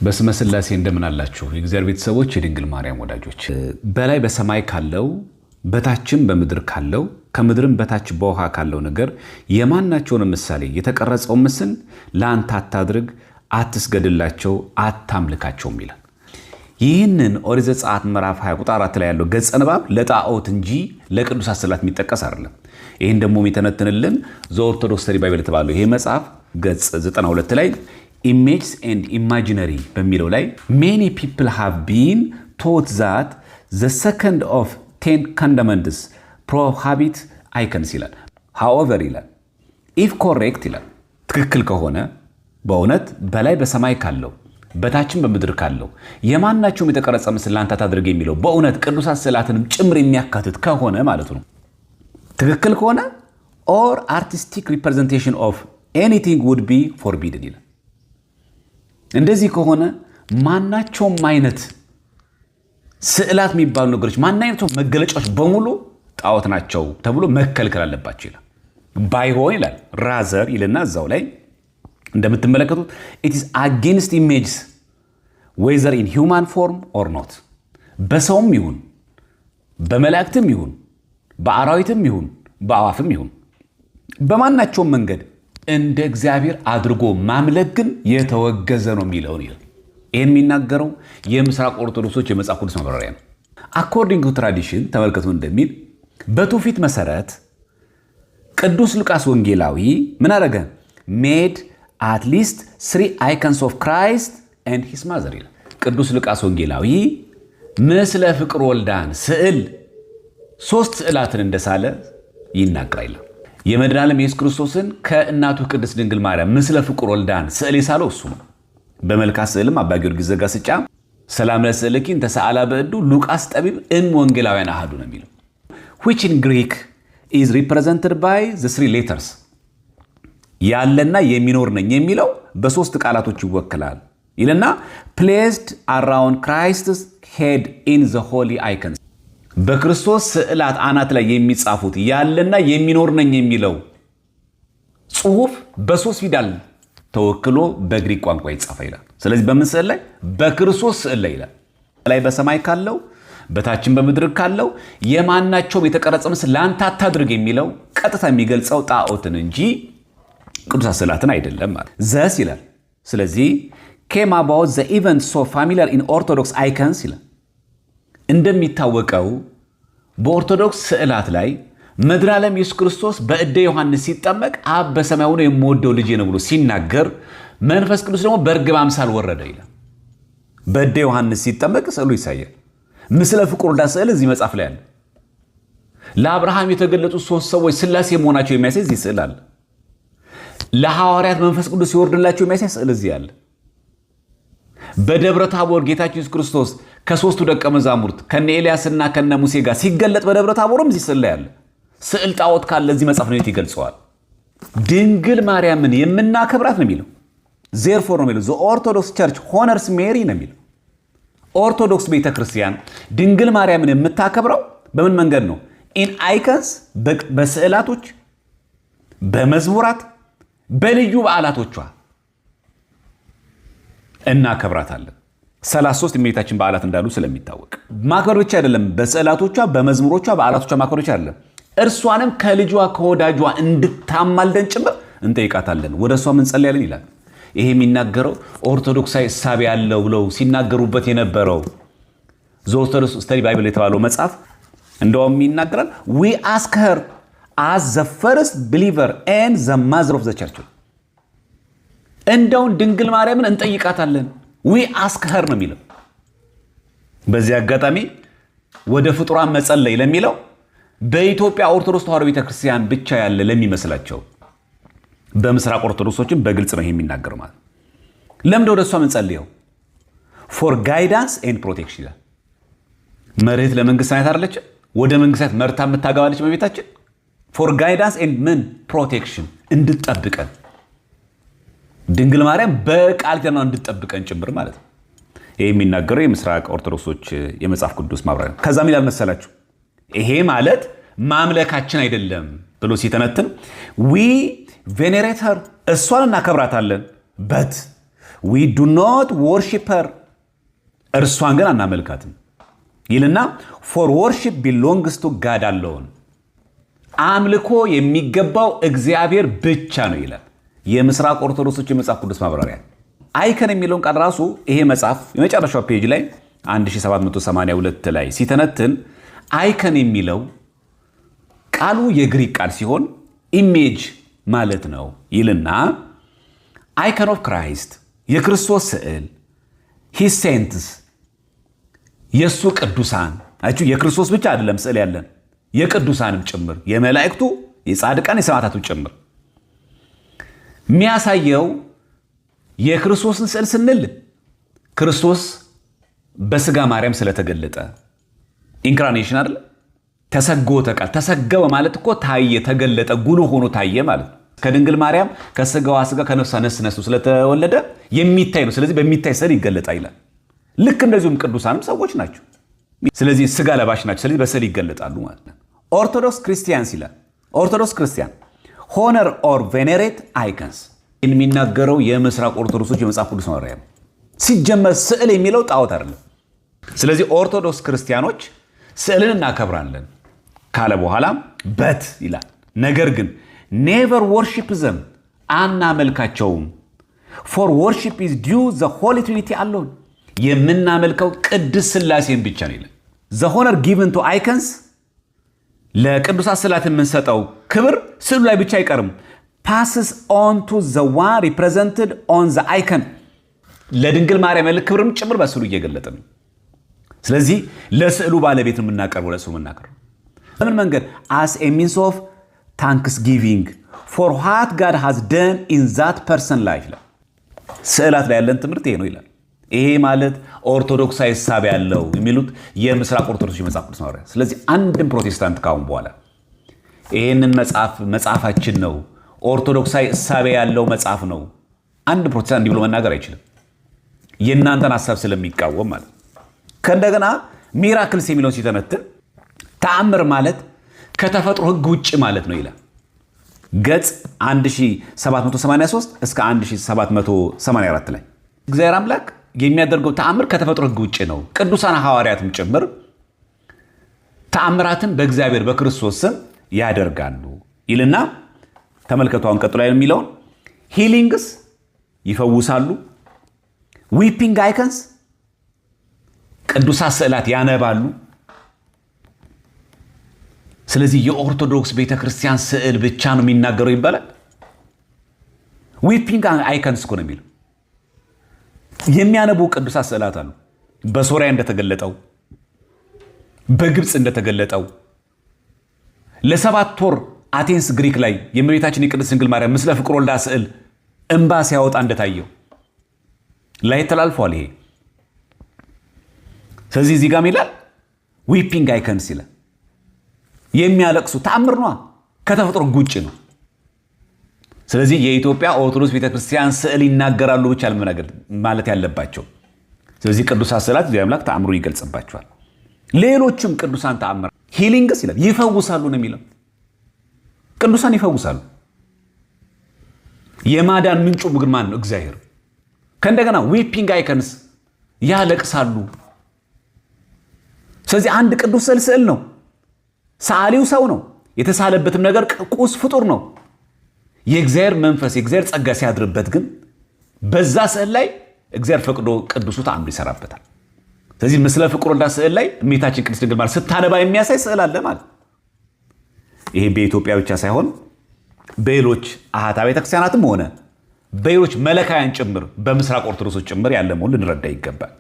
በስመ ስላሴ እንደምን አላችሁ? የእግዚአብሔር ቤተሰቦች፣ የድንግል ማርያም ወዳጆች፣ በላይ በሰማይ ካለው፣ በታችም በምድር ካለው፣ ከምድርም በታች በውሃ ካለው ነገር የማናቸውን ምሳሌ የተቀረጸውን ምስል ለአንተ አታድርግ፣ አትስገድላቸው፣ አታምልካቸውም ይላል። ይህንን ኦሪት ዘጸአት ምዕራፍ 20 ቁጥር 4 ላይ ያለው ገጸ ንባብ ለጣዖት እንጂ ለቅዱሳት ስዕላት የሚጠቀስ አይደለም። ይህን ደግሞ የሚተነትንልን The Orthodox Study Bible የተባለው ይሄ መጽሐፍ ገጽ 92 ላይ "Images and Imagery" በሚለው ላይ "Many people have been taught that the second of Ten Commandments prohibit icons" ይላል። "However" ይላል፣ "if correct" ይላል፣ ትክክል ከሆነ በእውነት በላይ በሰማይ ካለው፣ በታችም በምድር ካለው የማናቸውም የተቀረጸ ምስል ለአንተ አታድርግ የሚለው በእውነት ቅዱሳት ስዕላትንም ጭምር የሚያካትት ከሆነ ማለት ነው። ትክክል ከሆነ "all artistic representation of anything would be forbidden" ይላል። እንደዚህ ከሆነ ማናቸውም አይነት ስዕላት የሚባሉ ነገሮች፣ ማናቸውም መገለጫዎች በሙሉ ጣዖት ናቸው ተብሎ መከልከል አለባቸው ይላል። ባይሆን ይላል፣ "rather" ይልና እዛው ላይ እንደምትመለከቱት "it is against images whether in human form or not"፣ በሰውም ይሁን፣ በመላእክትም ይሁን፣ በአራዊትም ይሁን፣ በአዕዋፍም ይሁን፣ በማናቸውም መንገድ እንደ እግዚአብሔር አድርጎ ማምለክ ግን የተወገዘ ነው የሚለውን ይላል። ይህን የሚናገረው የምስራቅ ኦርቶዶክሶች የመጽሐፍ ቅዱስ ማብራሪያ ነው። "According to tradition" ተመልከቱ እንደሚል፣ በትውፊት መሰረት ቅዱስ ሉቃስ ወንጌላዊ ምን አደረገ? "Made at least three icons of Christ and his mother" ይላል። ቅዱስ ሉቃስ ወንጌላዊ ምስለ ፍቁር ወልዳን ስዕል ሶስት ስዕላትን እንደሳለ ይናገራል። የመድኃኔዓለም ኢየሱስ ክርስቶስን ከእናቱ ቅድስት ድንግል ማርያም ምስለ ፍቁር ወልዳን ስዕል የሳለው እሱ ነው። በመልካ ስዕልም አባ ጊዮርጊስ ዘጋስጫ "ሰላም ለስዕልኪ እንተ ሰአላ በእዱ ሉቃስ ጠቢብ እም ወንጌላውያን አሃዱ" ነው የሚለው፣ "which in Greek is represented by the three letters"፣ ያለና የሚኖር ነኝ የሚለው በሶስት ቃላቶች ይወክላል ይልና "placed around Christ's head in the holy icons"፣ በክርስቶስ ስዕላት አናት ላይ የሚጻፉት ያለና የሚኖር ነኝ የሚለው ጽሁፍ በሶስት ፊደል ተወክሎ በግሪክ ቋንቋ ይጻፋ ይላል። ስለዚህ በምን ስዕል ላይ? በክርስቶስ ስዕል ላይ ይላል። ላይ በሰማይ ካለው፣ በታችን በምድር ካለው የማናቸውም የተቀረጸ ምስል ለአንተ አታድርግ የሚለው ቀጥታ የሚገልጸው ጣዖትን እንጂ ቅዱሳት ስዕላትን አይደለም ማለት። "Thus" ይላል። ስለዚህ "came about the event so familiar in Orthodox icons" ይላል። እንደሚታወቀው በኦርቶዶክስ ስዕላት ላይ መድኃኔዓለም ኢየሱስ ክርስቶስ በእደ ዮሐንስ ሲጠመቅ አብ በሰማይ ሆኖ የምወደው ልጄ ነው ብሎ ሲናገር መንፈስ ቅዱስ ደግሞ በእርግብ አምሳል ወረደ ይላል። በእደ ዮሐንስ ሲጠመቅ ስዕሉ ይሳያል። ምስለ ፍቁር ወልዳ ስዕል እዚህ መጽሐፍ ላይ አለ። ለአብርሃም የተገለጹ ሶስት ሰዎች ስላሴ መሆናቸው የሚያሳይ እዚህ ስዕል አለ። ለሐዋርያት መንፈስ ቅዱስ ሲወርድላቸው የሚያሳይ ስዕል እዚህ አለ። በደብረ ታቦር ጌታችን ኢየሱስ ክርስቶስ ከሶስቱ ደቀ መዛሙርት ከነ ኤልያስና ከነ ሙሴ ጋር ሲገለጥ በደብረ ታቦርም እዚህ ስዕል ላይ አለ። ስዕል ጣዖት ካለ እዚህ መጽሐፍ ነው ይገልጸዋል። ድንግል ማርያምን የምናከብራት ነው የሚለው፣ "therefore" ነው የሚለው፣ "the Orthodox Church honors Mary" ነው የሚለው። ኦርቶዶክስ ቤተክርስቲያን ድንግል ማርያምን የምታከብረው በምን መንገድ ነው? "In icons" በስዕላቶች፣ በመዝሙራት፣ በልዩ በዓላቶቿ እናከብራታለን። 33 የእመቤታችን በዓላት እንዳሉ ስለሚታወቅ ማክበር ብቻ አይደለም፣ በስዕላቶቿ፣ በመዝሙሮቿ፣ በዓላቶቿ ማክበር ብቻ አይደለም፣ እርሷንም ከልጇ ከወዳጇ እንድታማልደን ጭምር እንጠይቃታለን፣ ወደ እሷም እንጸልያለን ይላል። ይሄ የሚናገረው ኦርቶዶክሳዊ እሳቤ ያለው ብለው ሲናገሩበት የነበረው The Orthodox Study Bible የተባለው መጽሐፍ እንደውም ይናገራል። "We ask her as the first believer and the mother of the church"፣ እንደውን ድንግል ማርያምን እንጠይቃታለን። "We ask her" ነው የሚለው። በዚህ አጋጣሚ ወደ ፍጡራን መጸለይ ለሚለው በኢትዮጵያ ኦርቶዶክስ ተዋሕዶ ቤተክርስቲያን ብቻ ያለ ለሚመስላቸው በምስራቅ ኦርቶዶክሶችም በግልጽ ነው ይሄ የሚናገረው ማለት። ለምንድን ወደ እሷ ምንጸልየው? "For guidance and protection" ይላል። መርህት ለመንግስት ሰማያት አይደለችም? ወደ መንግስት ሰማያት መርታ የምታገባለች እመቤታችን። "For guidance and" ምን "protection" እንድትጠብቀን፣ ድንግል ማርያም በቃል ኪዳኗ እንድትጠብቀን ጭምር ማለት ነው። ይህ የሚናገረው የምስራቅ ኦርቶዶክሶች የመጽሐፍ ቅዱስ ማብራሪያ ነው። ከዛም ይላል መሰላችሁ፣ ይሄ ማለት ማምለካችን አይደለም ብሎ ሲተነትን "We venerate her" እሷን እናከብራታለን፣ "but We do not worship her፣ እርሷን ግን አናመልካትም ይልና for worship belongs to God alone፣ አምልኮ የሚገባው እግዚአብሔር ብቻ ነው ይላል። የምስራቅ ኦርቶዶክሶች የመጽሐፍ ቅዱስ ማብራሪያ። Icon የሚለውን ቃል ራሱ ይሄ መጽሐፍ የመጨረሻው page ላይ 1782 ላይ ሲተነትን icon የሚለው ቃሉ የግሪክ ቃል ሲሆን image ማለት ነው ይልና icon of Christ የክርስቶስ ስዕል፣ his saints የእሱ ቅዱሳን አችሁ፣ የክርስቶስ ብቻ አይደለም ስዕል ያለን፣ የቅዱሳንም ጭምር፣ የመላእክቱ፣ የጻድቃን፣ የሰማዕታቱ ጭምር። የሚያሳየው የክርስቶስን ስዕል ስንል ክርስቶስ በስጋ ማርያም ስለተገለጠ incarnation አይደለ? ተሰግዎተ ቃል፣ ተሰገወ ማለት እኮ ታየ፣ ተገለጠ፣ ጉልህ ሆኖ ታየ ማለት ነው። ከድንግል ማርያም ከስጋዋ ስጋ ከነፍሷ ነፍስ ነስቶ ስለተወለደ የሚታይ ነው። ስለዚህ በሚታይ ስዕል ይገለጣል ይላል። ልክ እንደዚሁም ቅዱሳንም ሰዎች ናቸው። ስለዚህ ስጋ ለባሽ ናቸው። ስለዚህ በስዕል ይገለጣሉ ማለት ነው። Orthodox Christians ይላል። Orthodox Christian honor or venerate icons የሚናገረው የምስራቅ ኦርቶዶክሶች የመጽሐፍ ቅዱስ ማብራሪያ ነው። ሲጀመር ስዕል የሚለው ጣዖት አይደለም። ስለዚህ ኦርቶዶክስ ክርስቲያኖች ስዕልን እናከብራለን ካለ በኋላ but ይላል፣ ነገር ግን never worship them፣ አናመልካቸውም። For worship is due the Holy Trinity alone፣ የምናመልከው ቅድስት ስላሴን ብቻ ነው ይላል። The honor given to icons፣ ለቅዱሳት ስዕላት የምንሰጠው ክብር ስዕሉ ላይ ብቻ አይቀርም። Passes on to the one represented on the icon፣ ለድንግል ማርያም ያለ ክብርም ጭምር በስዕሉ እየገለጠ ነው። ስለዚህ ለስዕሉ ባለቤት ነው የምናቀርበው፣ ለስዕሉ የምናቀርበው በምን መንገድ? As a means of thanksgiving for what God has done in that person life ይላል። ስዕላት ላይ ያለን ትምህርት ይሄ ነው ይላል። ይሄ ማለት ኦርቶዶክሳዊ እሳቤ ያለው የሚሉት የምስራቅ ኦርቶዶክስ የመጽሐፍ ቅዱስ ማብራሪያ። ስለዚህ አንድም ፕሮቴስታንት ካሁን በኋላ ይሄንን መጽሐፍ መጽሐፋችን ነው፣ ኦርቶዶክሳዊ እሳቤ ያለው መጽሐፍ ነው፣ አንድ ፕሮቴስታንት እንዲህ ብሎ መናገር አይችልም። የእናንተን ሀሳብ ስለሚቃወም ማለት ነው። ከእንደገና miracles የሚለውን ሲተነትን ተአምር ማለት ከተፈጥሮ ሕግ ውጭ ማለት ነው ይላል። ገጽ 1783 እስከ 1784 ላይ እግዚአብሔር አምላክ የሚያደርገው ተአምር ከተፈጥሮ ሕግ ውጭ ነው። ቅዱሳን ሐዋርያትም ጭምር ተአምራትን በእግዚአብሔር በክርስቶስ ስም ያደርጋሉ ይልና ተመልከቱ። አሁን ቀጥሎ የሚለውን healings ይፈውሳሉ፣ weeping icons ቅዱሳት ስዕላት ያነባሉ። ስለዚህ የኦርቶዶክስ ቤተክርስቲያን ስዕል ብቻ ነው የሚናገረው ይባላል። Weeping icons እኮ ነው የሚለው። የሚያነቡ ቅዱሳት ስዕላት አሉ። በሶሪያ እንደተገለጠው፣ በግብፅ እንደተገለጠው፣ ለ7 ወር አቴንስ ግሪክ ላይ የእመቤታችን የቅድስት ድንግል ማርያም ምስለ ፍቁር ወልዳ ስዕል እንባ ሲያወጣ እንደታየው ላይ ተላልፏል ይሄ። ስለዚህ እዚህ ጋም ይላል weeping icons ይላል። የሚያለቅሱ ተአምር ነዋ፣ ከተፈጥሮ ውጭ ነው። ስለዚህ የኢትዮጵያ ኦርቶዶክስ ቤተክርስቲያን ስዕል ይናገራሉ ብቻ ለመናገር ማለት ያለባቸው። ስለዚህ ቅዱሳት ስዕላት እግዚአብሔር አምላክ ተአምሩን ይገልጽባቸዋል። ሌሎችም ቅዱሳን ተአምር healings ይላል፣ ይፈውሳሉ ነው የሚለው። ቅዱሳን ይፈውሳሉ። የማዳን ምንጩ ግን ማን ነው? እግዚአብሔር። ከእንደገና weeping icons ያለቅሳሉ። ስለዚህ አንድ ቅዱስ ስዕል ስዕል ነው። ሰዓሊው ሰው ነው። የተሳለበትም ነገር ቁስ ፍጡር ነው። የእግዚአብሔር መንፈስ፣ የእግዚአብሔር ጸጋ ሲያድርበት ግን በዛ ስዕል ላይ እግዚአብሔር ፈቅዶ ቅዱሱ ተአምር ይሰራበታል። ስለዚህ ምስለ ፍቁር ወልዳ ስዕል ላይ እመቤታችን ቅድስት ድንግል ማርያም ስታነባ የሚያሳይ ስዕል አለ ማለት። ይሄ በኢትዮጵያ ብቻ ሳይሆን በሌሎች አሃት ቤተክርስቲያናትም ሆነ በሌሎች መለካያን ጭምር፣ በምስራቅ ኦርቶዶክሶች ጭምር ያለ መሆኑን ልንረዳ ይገባል።